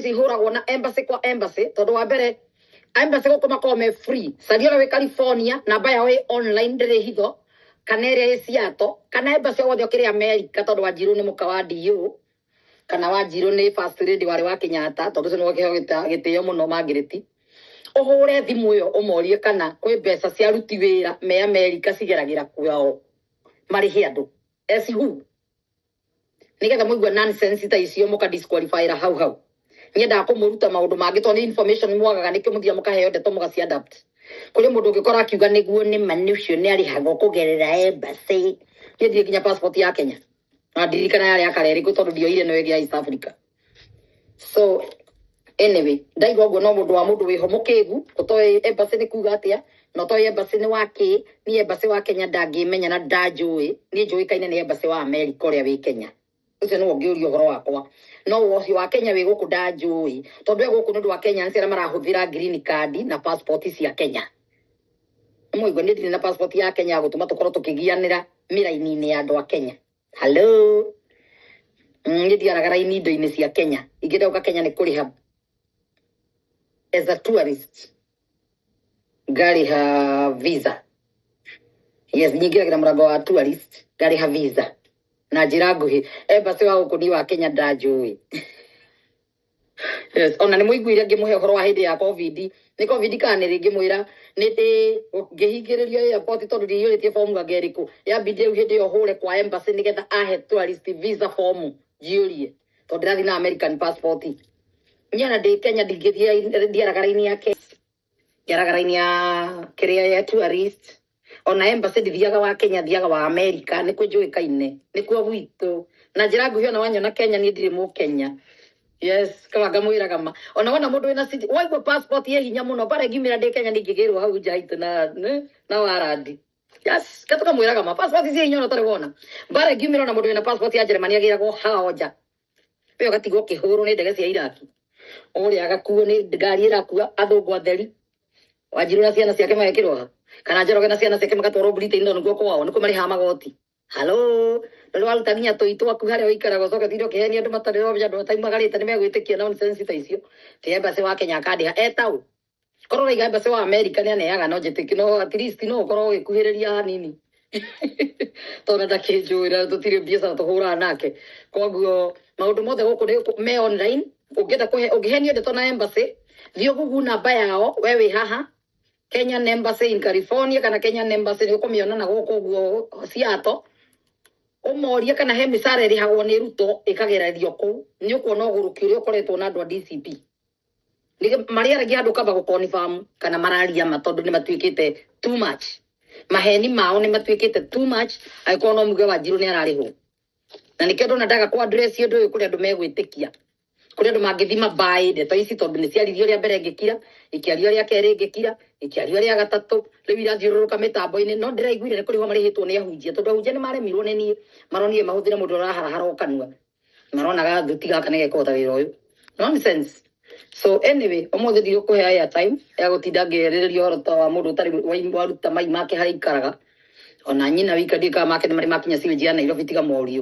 ici ihũragwo na embassy kwa embassy, tondũ wa mbere embassy gũkũ makoragwo me free. Caria ũrĩa wĩ California, namba yao ĩ online, ndĩrĩ hitho, kana ĩrĩa ĩ Seattle, kana embassy o wothe ũkĩrĩ America, tondũ Wanjirũ nĩ mũka wa DU, kana Wanjirũ nĩ first lady warĩ wa Kenyatta, tondũ ũcio nĩwe kĩheo gĩtĩo mũno mangĩrĩti. Ũhũre thimũ ĩyo ũmorie kana kwĩ mbeca cia aruti wĩra me America cigeragĩra kwao marĩhe andũ as who, nigetha mũigue nonsense ta icio mũka disqualify hau hau. Nyendaga kũmũruta maũndũ mangĩ tondũ nĩ information mwagaga, nĩkĩo mũthiaga mũkaheo ndeto mũgaci adapt. Kũrĩ mũndũ ũngĩkora akiuga nĩguo nĩ ma nĩ ũcio nĩ arĩhagwo kũgerera embassy. Niĩ ndirĩ nginya passport ya Kenya na ndirikana yarĩ ya karerĩkũ, tondũ ndioire no ĩngĩ ya East Africa. So anyway, ndaigua ũguo no mũndũ wa mũndũ wĩho mũkĩgu ũtoĩ embassy nĩ kuga atĩa na ũtoĩ embassy nĩ wa kĩ. Niĩ embassy wa Kenya ndangĩmenya na ndanjũĩ. Niĩ njũĩkaine nĩ embassy wa America ũrĩa wĩ Kenya, ũcio nĩwe ũngĩũria ũhoro wakwa, no ũcio wa Kenya wĩ gũkũ ndanjũĩ, tondũ e gũkũ nĩ ũndũ wa Kenyans arĩa marahũthĩra green card na passport cia Kenya. Mũigua, niĩ ndirĩ na passport ya Kenya ya gũtũma tũkorwo tũkĩgianĩra mĩraini-inĩ ya andũ a Kenya. Hello, niĩ ndiaraga raini indo-inĩ cia Kenya. Ingĩenda gũka Kenya nĩ kũrĩha as a tourist, ngarĩha visa. Yes, nyingĩragĩra mũrango wa tourist, ngarĩha visa na njĩra nguhĩ. Embassy wa gũkũ niĩ wa Kenya ndanjũĩ. Yes, ona nĩ mũiguire ngĩmũhe ũhoro wa hĩndĩ ya COVID, nĩ COVID kana nĩ rĩ, ngĩmwĩra nĩ ndĩ ngĩhingĩrĩrio airport tondũ ndiiyũrĩtie fomu anga ĩrĩkũ. Yambindire rĩu hĩndĩ ĩyo hũre kwa embassy nĩgetha ahe tourist visa form njiyũrie, tondũ ndĩrathiĩ na American passport. Niĩ ona ndĩ Kenya ndingĩthiĩ, ndiaraga raini ya Kenya, ndiaraga raini ya kĩrĩa ya tourist. Ona embassy ndithiaga wa Kenya, thiaga wa America, nĩkuo njũĩkaine, nĩkuo gwitũ. Na njĩra nguhĩ, ona wanyona Kenya niĩ ndirĩ mũkenya. Yes, kaba ngamwĩraga ma ona wona mũndũ wĩna citi waigua passport ĩ hinya mũno, bara ngiumĩra ndĩ Kenya ningĩgĩrwo hau nja itũ na warandi. Yes, katũkamwĩraga ma passport ciĩ hinya, ona ũtarĩ wona bara ngiumĩra, ona mũndũ wĩna passport ya Germany agĩragwo hao nja we ũgatigwo ũkĩhũrwo nĩ ndege cia Iraki, ũrĩa agakuo nĩ ngari ĩrakua athũngũ atheri. Wanjirũ na ciana ciake magekĩrwo ha, kana Njoroge na ciana ciake magatwarwo Britain, tondũ nĩkuo kwao, nĩkuo marĩhaga magoti. Halo, rĩu waruta nginya tũi twaku harĩa ũikaraga, ũcoke ũtinde ũkĩhenia andũ matarĩ roja, andũ mataimagarĩte nĩ megwĩtĩkia nonsense ta icio. Ti embassy wa Kenya akandĩha etaũ korwo ũraiga embassy wa America nĩ aneaga, no njĩtĩki, no at least no ũkorwo ũgĩkuhĩrĩria hanini, tondũ ndakĩnjũĩ na tũtirĩ biacara tũhũraga nake. Koguo maũndũ mothe gũkũ nĩ me online. Ũngĩenda kũhe ũngĩhenio ndeto na embassy, thiĩ ũgugu namba yao we wĩ haha Kenyan Embassy in California kana Kenyan Embassy, nĩ ũkũmĩona na gũkũ ũguo Seattle. Ũmorie kana he mĩcara ĩrĩhagwo nĩ Ruto ĩkagererio kũu, nĩ ũkuona ũgũrũki ũrĩa ũkoretwo na andũ a DCP. Marĩaragia andũ kamba gũconfirm kana mararia ma, tondũ nĩ matuĩkĩte too much, maheni mao nĩ matuĩkĩte too much. Angĩkorwo no muge Wanjirũ nĩ ararĩhwo, na nĩkĩo ndona ndaga kũ address ũndũ ũyũ kũrĩ andũ megwĩtĩkia, kũrĩ andũ mangĩthima mbaĩ ndeto ici, tondũ nĩ ciaririo rĩa mbere ngĩkira, ikĩario rĩa kerĩ ngĩkira, ikĩario rĩa gatatũ, rĩu irathiũrũrũka mĩtambo-inĩ. No ndĩraiguire nĩ kũrĩhwo marĩhĩtwo nĩ ahunjia, tondũ ahunjia nĩ maremirwo nĩ niĩ, maronire mahũthĩre mũndũ ũraharahara o kanua, maronaga thuti gaka nĩ gekũhota wĩra ũyũ. Nonsense. So anyway, ũmũthĩ ndigũkũhe airtime ya gũtinda ngĩarĩrĩria ũhoro ta wa mũndũ ũtarĩ waruta mai make harĩa aikaraga, ona nyina wika ndikaga make nĩ marĩ makinya sewage ya Nairobi, tiga morio.